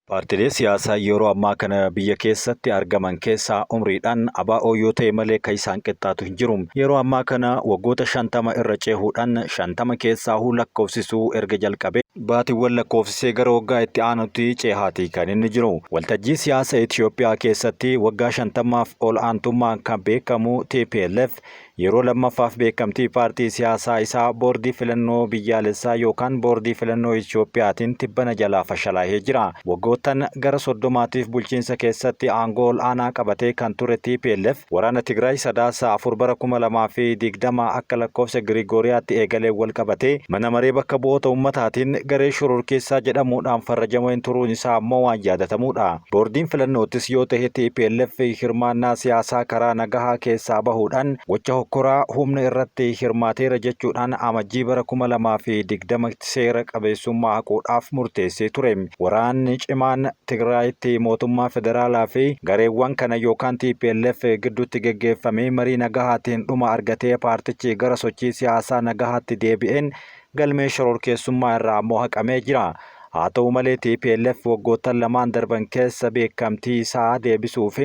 Paartilee siyaasaa yeroo ammaa kana biyya keessatti argaman keessaa umriidhaan ABO yoo ta'e malee kan isaan qixxaatu hin jiru. Yeroo ammaa kana waggoota 50 irra cehuudhaan 50 keessaahuu lakkoofsisuu erga jalqabee baatiiwwan lakkoofsisee gara waggaa itti aanutti cehaati kan inni jiru. Waltajjii siyaasa Itoophiyaa keessatti waggaa 50f ol aantummaan kan beekamu TPLF yeroo lammaffaaf beekamtii paartii siyaasaa isaa boordii filannoo biyyaalessaa yookaan boordii filannoo Itiyoophiyaatiin tibbana jalaa fashalaahee jira. Waggoottan gara 30tiif bulchiinsa keessatti aangoo ol'aanaa qabatee kan ture TPLF waraana Tigraay Sadaasa 4 bara 2020 akka lakkoofsa Girigooriyaatti eegaleen wal qabatee mana maree bakka bu'oota ummataatiin garee shororkeessaa jedhamuudhaan farrajameen turuun isaa ammoo waan yaadatamuudha. Boordiin filannoottis yoo tahe tplf hirmaannaa siyaasaa karaa nagahaa keessaa bahuudhaan gocha hokkoraa humna irratti hirmaateera jechuudhaan Amajjii bara 2020 tti seera qabeessummaa haquudhaaf murteessee ture. Waraanni cimaan Tigraayitti mootummaa federaalaa fi gareewwan kana yookaan tplf gidduutti geggeeffame marii nagahaatiin dhuma argatee paartichi gara sochii siyaasaa nagahaatti deebi'een galmee shororkeessummaa irraa ammoo haqamee jira. Haa ta'u malee tplf waggoottan lamaan darban keessa beekamtii isaa deebisuu fi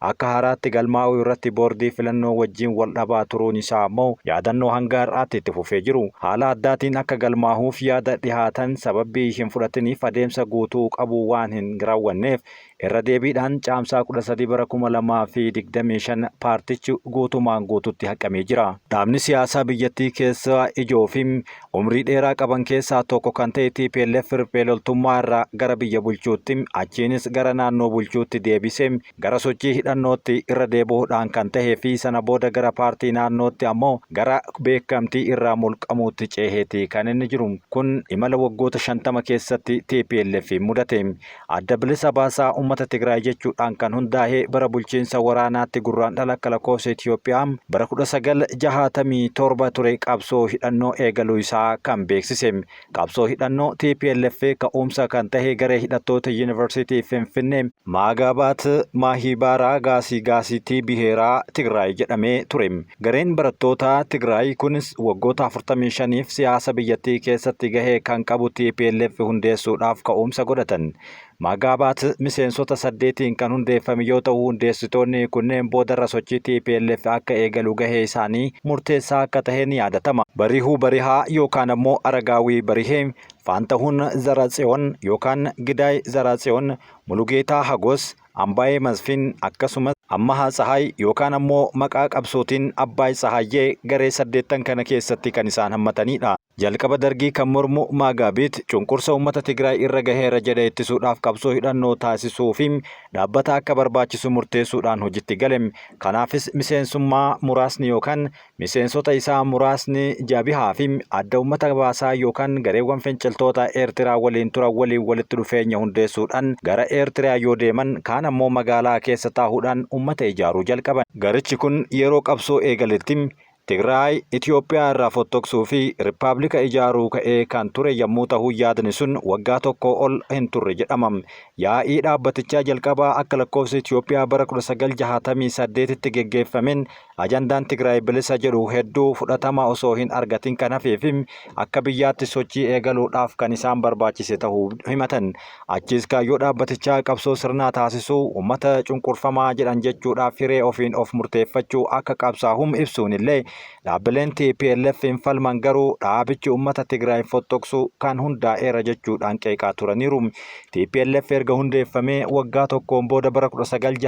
akka haaraatti galmaa'uu irratti boordii filannoo wajjin wal dhabaa turuun isaa ammoo yaadannoo hanga har'aatti itti fufee jiru. Haala addaatiin akka galmaahuuf yaada dhihaatan sababbii hin fudhatiniif adeemsa guutuu qabu waan hin raawwanneef irra deebiidhaan Caamsaa 13 bara 2025 paartichi guutumaan guututti haqamee jira. Dhaabni siyaasaa biyyattii keessaa ijoo fi umrii dheeraa qaban keessaa tokko kan ta'e tplf riphee loltummaa irraa gara biyya bulchuutti achiinis gara naannoo bulchuutti deebisee gara sochii hidhannootti irra deebi'uudhaan kan tahee fi sana booda gara paartii naannootti ammoo gara beekamtii irraa mulqamuutti ceeheeti kan inni jiru. Kun imala waggoota 50 keessatti tplf mudate. Adda Bilisa Baasaa Uummata Tigraay jechuudhaan kan hundaahe bara bulchiinsa waraanaatti Gurraandhala akka lakkoofsa Itiyoophiyaa bara 1967 ture qabsoo hidhannoo eegaluu isaa kan beeksise. Qabsoo hidhannoo tplf ka'uumsa kan tahe garee hidhattoota Yuunivarsiitii Finfinnee Maagaabaat Maahibaaraa Gaasii Gaasiitii Biheeraa Tigraay jedhamee ture. Gareen barattoota Tigraay kunis waggoota 45f siyaasa biyyattii keessatti gahee kan qabu tplf hundeessuudhaaf ka'uumsa godhatan. Maagaabaat miseensota saddeetiin kan hundeeffame yoo ta'u hundeessitoonni kunneen boodarra sochii tplf akka eegalu gahee isaanii murteessaa akka tahe ni yaadatama. Barihuu Barihaa yookaan ammoo Aragaawii Barihee, Faantahun Zaratsiyoon yookaan Gidaay Zaratsiyoon, Mulugeetaa Hagos, Ambaayee Masfin akkasumas Ammahaa Tsahaay yookaan ammoo maqaa qabsootiin Abbaay Tsahaayyee garee saddeettan kana keessatti kan isaan hammataniidha. Jalqaba Dargii kan mormu Maagaabiit cunqursa uummata Tigraay irra gaheera jedhe ittisuudhaaf qabsoo hidhannoo taasisuu fi dhaabbata akka barbaachisu murteessuudhaan hojitti gale. Kanaafis miseensummaa muraasni yookaan Miseensota isaa muraasni Jabihaa fi Adda Ummata Baasaa yookaan gareewwan finciltoota Eertiraa waliin turan waliin walitti dhufeenya hundeessuudhaan gara Eertiriyaa yoo deeman kaan ammoo magaalaa keessa taahuudhaan ummata ijaaruu jalqaban. Garichi kun yeroo qabsoo eegaletti Tigraay Itoophiyaa irraa fottoqsuu fi Rippaablika ijaaruu ka'ee kan ture yammuu tahu yaadni sun waggaa tokkoo ol hin turre jedhama. Yaa'ii dhaabbatichaa jalqabaa akka lakkoofsa Itoophiyaa bara 1968tti geggeeffameen Ajandaan Tigraay bilisa jedhu hedduu fudhatama osoo hin argatin kan hafee fi akka biyyaatti sochii eegaluudhaaf kan isaan barbaachise tahuu himatan. Achiis kaayyoo dhaabbatichaa qabsoo sirnaa taasisuu, ummata cunqurfamaa jedhan jechuudhaaf hiree ofiin of murteeffachuu akka qabsaahum ibsuunillee dhaabbileen tplf hin falman garuu dhaabichi ummata Tigraay fottoqsuu kan hundaa'eera jechuudhaan qeeqaa turaniiru. Tplf erga hundeeffamee waggaa tokkoon booda bara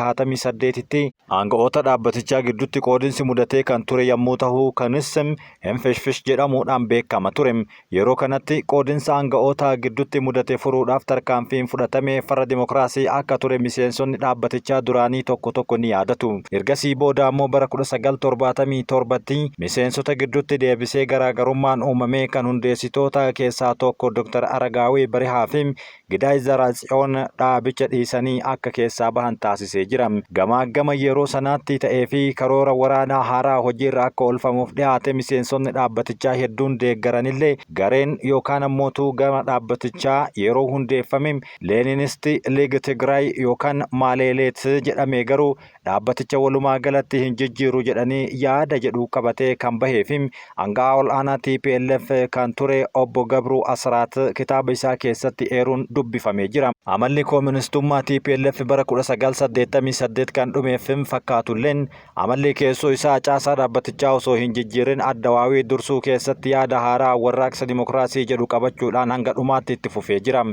1968tti Aanga'oota dhaabbatichaa giddutti qoodinsi mudatee kan ture yammuu tahu kanis Hinfishfish jedhamuudhaan beekama ture. Yeroo kanatti qoodinsa aanga'oota giddutti mudate furuudhaaf tarkaanfiin fudhatame farra dimokiraasii akka ture miseensonni dhaabbatichaa duraanii tokko tokko ni yaadatu. Ergasii booda ammoo bara 1977tti miseensota giddutti deebisee garaagarummaan uumamee kan hundeessitoota keessaa tokko Dr. Aragaawii Barihaa fi Gidaay Zaraatsiyoon dhaabicha dhiisanii akka keessaa bahan taasisee jira. Gamaaggama yeroo sanaatti ta'ee fi karoora waraanaa haaraa hojiirra akka oolfamuuf dhiyaate miseensonni dhaabbatichaa hedduun deeggaranillee gareen yookaan ammootuu gama dhaabbatichaa yeroo hundeeffame Leeninisti Liig Tigraay yookaan Maaleeleet jedhame garuu dhaabbaticha walumaa galatti hin jijjiiru jedhanii yaada jedhu qabatee kan bahee fi anga'aa ol'aanaa tplf kan ture Obbo Gabruu Asraat kitaaba isaa keessatti eeruun dubbifamee jira. Amalli kooministummaa tplf bara 1988 kan dhumeef fakkaatulleen, amalli keessoo isaa caasaa dhaabbatichaa osoo hin jijjiirin Addawaawii dursuu keessatti yaada haaraa warraaqsa dimokiraasii jedhu qabachuudhaan hanga dhumaatti itti fufee jira.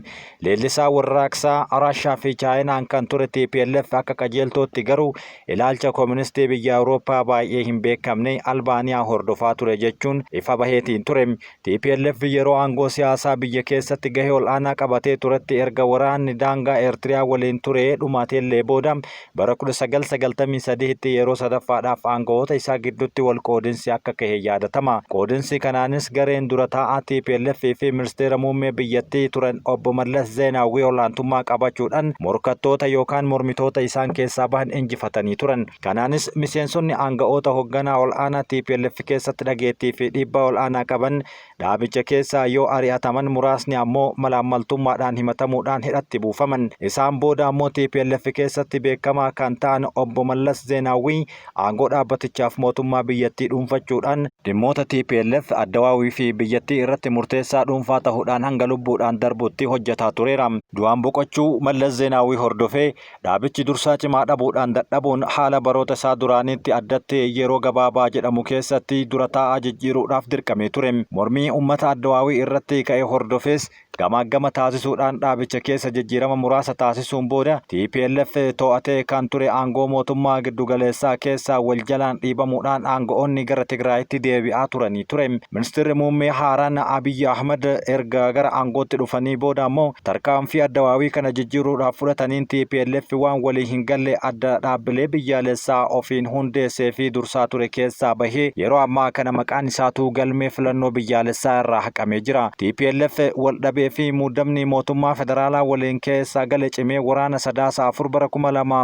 Leellisaa warraaqsaa Raashaa fi Chaayinaan kan ture tplf akka qajeeltootti garuu ilaalcha kooministii biyya Awurooppaa baay'ee hin beekamne Albaaniyaa hordofaa ture jechuun ifa baheetiin ture. Tplf yeroo aangoo siyaasaa biyya keessatti gahee ol'aanaa qabatee turetti erga waraanni daangaa Eertiriyaa waliin ture dhumaateellee booda bara 1993tti yeroo sadaffaadhaaf aanga'oota isaa gidduutti wal qoodinsi akka kahe yaadatama. Qoodinsi kanaanis gareen dura taa'aa tplf fi ministeera muummee biyyattii turan Obbo Mallas Zeenaawwii ol'aantummaa qabachuudhaan morkattoota yookaan mormitoota isaan keessaa bahan injifatanii turan. Kanaanis miseensonni aanga'oota hogganaa ol'aanaa tplf keessatti dhageettii fi dhiibbaa ol'aanaa qaban dhaabicha keessaa yoo ari'ataman muraasni ammoo malaammaltummaadhaan himatamuudhaan hidhatti buufaman. Isaan booda ammoo tplf keessatti beekamaa kan ta'an Obbo Mallas Zeenaawwii aangoo dhaabbatichaaf mootummaa biyyattii dhuunfachuudhaan dhimmoota tplf, Addawaawii fi biyyattii irratti murteessaa dhuunfaa tahuudhaan hanga lubbuudhaan darbutti hojjataa tureera. Du'aan boqochuu Mallas Zeenaawwii hordofee Dhaabichi dursaa cimaa dhabuudhaan dadhabuun haala baroota isaa duraaniitti addatti yeroo gabaabaa jedhamu keessatti dura taa'aa jijjiiruudhaaf dirqamee ture. Mormii ummata Addawaawii irratti ka'e hordofees gamaaggama taasisuudhaan dhaabicha keessa jijjiirama muraasa taasisuun booda tplf to'atee kan ture aangoo mootummaa giddugaleessaa keessaa wal jalaan dhiibamuudhaan aanga'oonni gara Tigraayitti deebi'aa turanii ture. Ministirri muummee haaraan Abiyyi Ahmad erga gara aangootti dhufanii booda ammoo Tarkaanfii Addawaawii kana jijjiiruudhaaf fudhataniin tplf waan walii hin galle adda dhaabbilee biyyaalessaa ofiin hundeessee fi dursaa ture keessaa bahee yeroo ammaa kana maqaan isaatuu galmee filannoo biyyaalessaa irraa haqamee jira. Tplf waldhabee fi muddamni mootummaa federaalaa waliin keessa gale cimee waraana Sadaasa 4 bara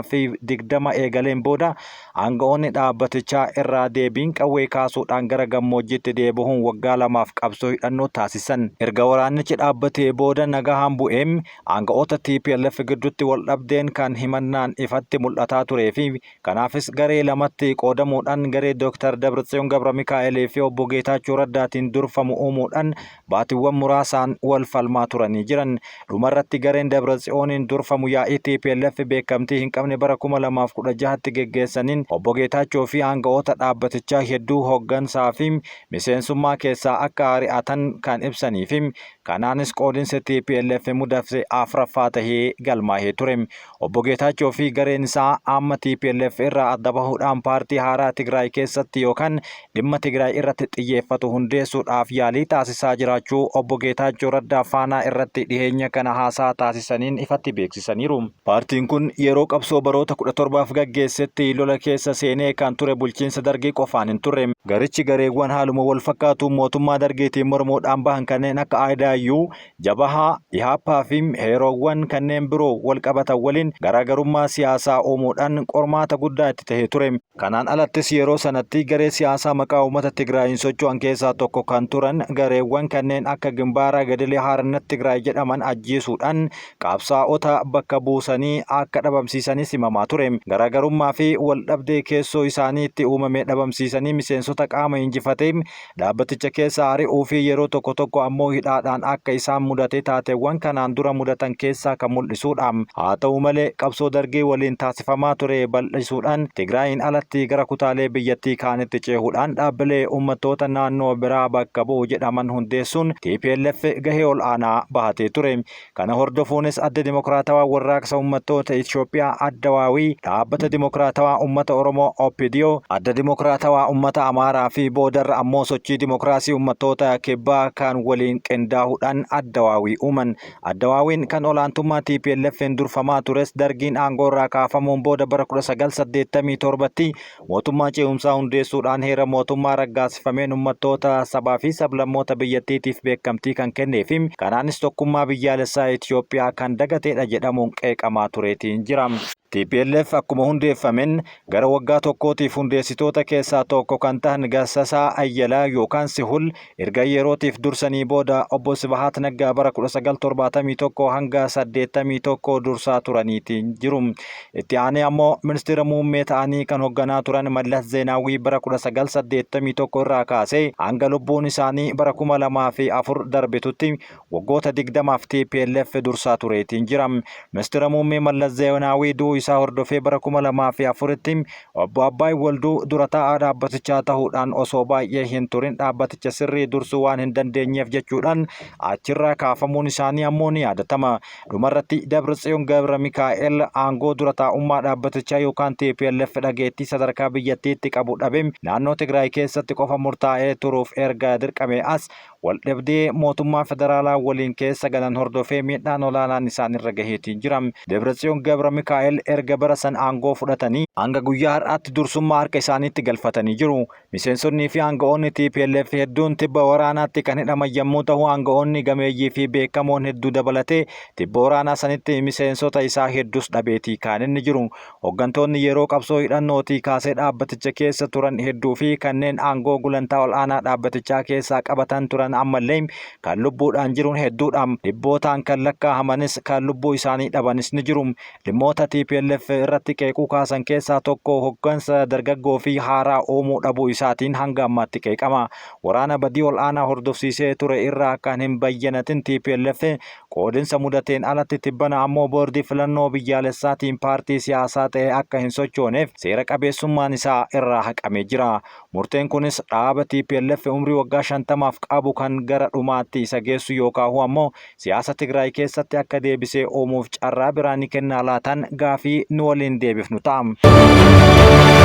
2020 eegaleen booda Aanga'oonni dhaabbatichaa irraa deebiin qawwee kaasuudhaan gara gammoojjiitti deebihuun waggaa lamaaf qabsoo hidhannoo taasisan. Erga waraannichi dhaabbatee booda nagahaan bu'ee aanga'oota tplf gidduutti waldhabdeen kan himannaan ifatti mul'ataa turee fi kanaafis garee lamatti qoodamuudhaan garee Dr. Dabratsiyoon Gabramikaa'el fi Obbo Geetaachoo Raddaatiin durfamu uumuudhaan baatiwwan muraasaan wal falmaa turanii jiran. Dhumarratti gareen Dabratsiyooniin durfamu yaa'ii tplf beekamtii hin qabne bara 2016tti geggeessaniin Obbo Geetaachoo fi aanga'oota dhaabbatichaa hedduu hoggansaa fi miseensummaa keessaa akka ari'atan kan ibsanii fi kanaanis qoodinsi tplf mudate afraffaa tahee galmaahee ture. Obbo Geetaachoo fi gareen isaa amma tplf irraa adda bahuudhaan paartii haaraa Tigraay keessatti yookaan dhimma Tigraay irratti xiyyeeffatu hundeessuudhaaf yaalii taasisaa jiraachuu Obbo Geetaachoo Raddaa Faanaa irratti dhiheenya kana haasaa taasisaniin ifatti beeksisaniiru. Paartiin kun yeroo qabsoo baroota 17f gaggeessetti lola keessa seenee kan ture bulchiinsa Dargii qofaan hin turre. Garichi gareewwan haaluma walfakkaatuun mootummaa Dargiitiin mormuudhaan bahan kanneen akka IDIU, Jabahaa, Ihaappaa fi heeroowwan kanneen biroo wal qabatan waliin garaagarummaa siyaasaa uumuudhaan qormaata guddaa itti tahee ture. Kanaan alattis yeroo sanatti garee siyaasaa maqaa uummata Tigraayiin socho'an keessaa tokko kan turan gareewwan kanneen akka Gimbaara Gadilee Haarannat Tigraay jedhaman ajjeesuudhaan qabsaa'ota bakka buusanii akka dhabamsiisanis himamaa ture. Garaagarummaa fi waldhabdee keessoo isaaniitti uumame dhabamsiisanii miseensota qaama injifatee Dhaabbaticha keessaa ari'uu fi yeroo tokko tokko ammoo hidhaadhaan akka isaan mudate taateewwan kanaan dura mudatan keessaa kan mul'isuudha. Haa ta'u malee, qabsoo Dargii waliin taasifamaa ture bal'isuudhaan Tigraayiin alatti gara kutaalee biyyattii kaanitti ceehuudhaan dhaabbilee uummattoota naannoo biraa bakka bu'u jedhaman hundeessuun tplf gahee ol'aanaa bahatee ture. Kana hordofuunis Adda Dimokiraatawaa Warraaqsa Uummattoota Itoophiyaa, Addawaawii, Dhaabbata Dimokiraatawaa Uummata Oromoo, OPDO, Adda Dimokiraatawaa Uummata Amaaraa fi boodarra ammoo Sochii Dimokiraasii Uummattoota Kibbaa kan waliin qindaahuudhaan Addawaawii uuman. Addawaawiin kan olaantummaa TPLFn durfamaa tures Dargiin aangoorraa kaafamuun booda bara 1987tti Mootummaa ce'umsaa hundeessuudhaan heera mootummaa raggaasifameen ummattoota, sabaa fi sablammoota biyyattiitiif beekamtii kan kennee fi kanaanis tokkummaa biyyaalessaa Itiyoophiyaa kan dagateedha jedhamuun qeeqamaa tureetiin jira. Tplf akkuma hundeeffameen gara waggaa tokkootiif hundeessitoota keessaa tokko kan tahan Gassasaa Ayyalaa yookaan Sihul erga yerootiif dursanii booda Obbo Sibahaat Naggaa bara 1971 hanga 81 dursaa turaniiti jiru. Itti aanee ammoo ministeera muummee ta'anii kan hogganaa turan Mallas Zeenaawwii bara 1981 irraa kaasee hanga lubbuun isaanii bara 2004 darbitutti waggoota 20f tplf dursaa tureetiin jira. Ministira Muummee Mallas Zeenaawii du'uu isaa hordofee bara 2004tti Obbo Abbaay Walduu dura taa'aa dhaabbatichaa tahuudhaan osoo baay'ee hin turin dhaabbaticha sirrii dursuu waan hin dandeenyeef jechuudhaan achirraa kaafamuun isaanii ammoo ni yaadatama. Dhumarratti Dabratsiyoon Gabramikaa'el aangoo dura taa'ummaa dhaabbatichaa yookaan tplf dhageettii sadarkaa biyyattiitti qabu dhabe naannoo Tigraay keessatti qofa murtaa'ee turuuf erga dirqamee as Waldhabdee mootummaa federaalaa waliin keessa galan hordofee miidhaan olaanaan isaanirra gaheetiin jira. Debratsiyoon Gabramikaa'el erga bara san aangoo fudhatanii hanga guyyaa har'aatti dursummaa harka isaaniitti galfatanii jiru. Miseensonnii fi aanga'oonni tplf hedduun tibba waraanaatti kan hidhaman yammuu tahu aanga'oonni gameeyyii fi beekamoon hedduu dabalatee tibba waraanaa sanitti miseensota isaa heddus dhabeetii kaan inni jiru. Hoggantoonni yeroo qabsoo hidhannootii kaasee dhaabbaticha keessa turan hedduu fi kanneen aangoo gulantaa ol'aanaa dhaabbatichaa keessaa qabatan turan ammallee kan lubbuudhaan jiruun hedduudha. Dhibbootaan kan lakkaahamanis kan lubbuu isaanii dhabanis ni jiru. Dhimmoota tplf irratti qeequu kaasan keessaa tokko hoggansa dargaggoo fi haaraa uumuu dhabuu isaatiin hanga ammaatti qeeqama. Waraana badii ol'aanaa hordofsiisee ture irraa kan hin bayyanatin tplf Qoodinsa mudateen alatti tibbana ammoo Boordii Filannoo Biyyaalessaatiin paartii siyaasaa ta'ee akka hin sochooneef seera qabeessummaan isaa irraa haqamee jira. Murteen kunis dhaaba tplf umrii waggaa 50f qabu kan gara dhumaatti isa geessu yookaahuu ammoo siyaasa Tigraay keessatti akka deebisee uumuuf carraa biraa ni kennaa laataan gaafii nu waliin deebifnu ta'a.